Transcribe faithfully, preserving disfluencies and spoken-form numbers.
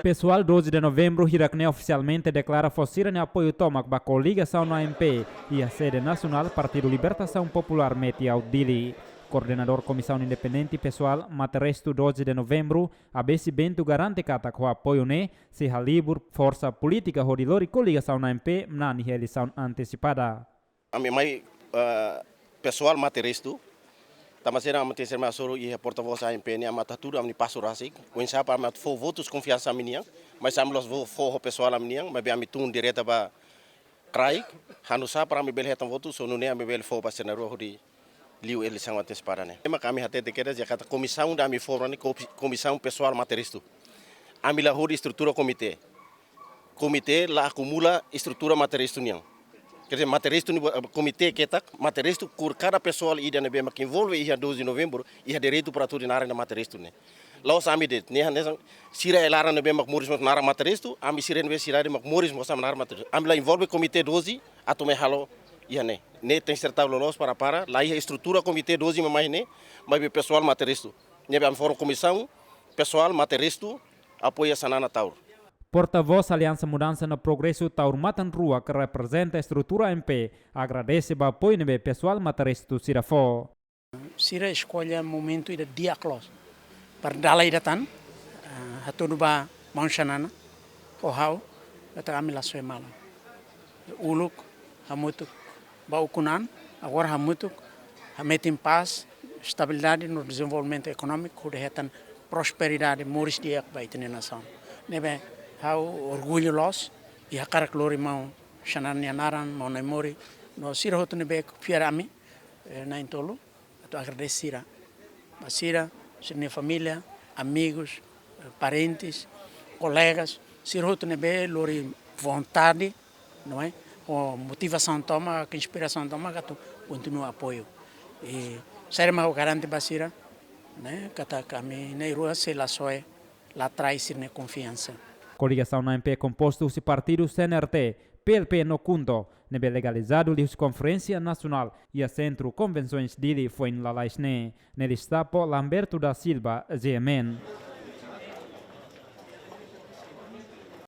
Pesoál doze de Novembru hirak ne'e ofisialmente deklara fó sira-nia apoiu tomak ba koligasaun AMP iha sede nasionál Partidu Libertasaun Populár Meti-Aut Dili. Koordenadór Komisaun Independente Pesoál Mate Restu doze de Novembru, Abesi Bento, garante katak ho apoiu ne'e sei halibur forsa polítika hodi lori koligasaun AMP manán iha eleisaun antesipada. Ami mai, eh, pesoál Mate Restu, tanba sira ami terseira mai hasoru iha portavós AMP nian, ami atu hatudu ami-nia pasu rasik, oinsá para ami atu fó votus konfiansa ami-nian, mas ami la'ós fó, fó ho pesoál ami-nian, maibé ami tun direta ba kraik, hanusá para ami bele hetan votus, só nune'e ami bele fó ba sira-nia rua hodi liu eleisaun antesipada ne'e. Ema, ami hatete kedas katak komisaun ida ami forma ne'e komi-, komisaun pesoál Mate Restu. Ami la hodi estrutura komité. Komité la akumula estrutura Mate Restu nian. Quer dizer, Mate Restu ne'e, eh, komité ketak, Mate Restu, hodi kada pesoál ida ne'ebé mak envolve iha doze de Novembru, iha direitu para hatudu naran Mate Restu ne'e. La'ós ami de'it, ne'e hanesan sira nia laran ne'ebé mak moris mós naran Mate Restu, ami sira ne'ebé sira ida mak moris mós naran Mate Restu. Ami la envolve komité doze atu mai halo iha ne'e. Ne'e tenke ser tau loloos para, para, la iha estrutura komité doze mak mai ne'e, maibé pesoál Mate Restu. Ne'ebé ami forma komisaun pesoál Mate Restu apoia Xanana Taur. Portavós Aliansa Mudansa no Progresu Taur Matan Ruak, ke reprezenta estrutura AMP, agradese ba apoiu ne'ebé pesoál Mate Restu sira fó. Sira eskolla momentu ida di'ak loos para dala ida tan, ah, hatudu ba maun Xanana, ho ha'u, katak ami la soe malu. Uluk hamutuk ba ukun an, agora hamutuk hametin pás, estabilidade no dezenvolvimentu ekonómiku, hodi hetan prosperidade, moris di'ak ba ita-nia nasaun. Ne'ebé ha'u orgullu loos, i hakarak lori maun Xanana nia naran, maun Naimori, no sira hotu ne'ebé fiar ami, eh, na'in-tolu, atu agradese sira. Ba sira, sira-nia família, amigus, eh, parentes, kolegas, sira hotu ne'ebé lori vontade, não é? Ho motivasaun tomak, inspirasaun tomak, atu kontinua apoiu. I sira mak ha'u garante ba sira, né? Katak ami na'in-rua sei la soe, la trai sira-nia konfiansa. Koligasaun AMP kompostu husi partidu CNRT, PLP no KHUNTO, ne'ebé legalizadu liuhusi Konferénsia Nasionál iha Sentru Konvensoens Dili foin lalais ne'e. Ne'e Listapo Lamberto da Silva, GMN.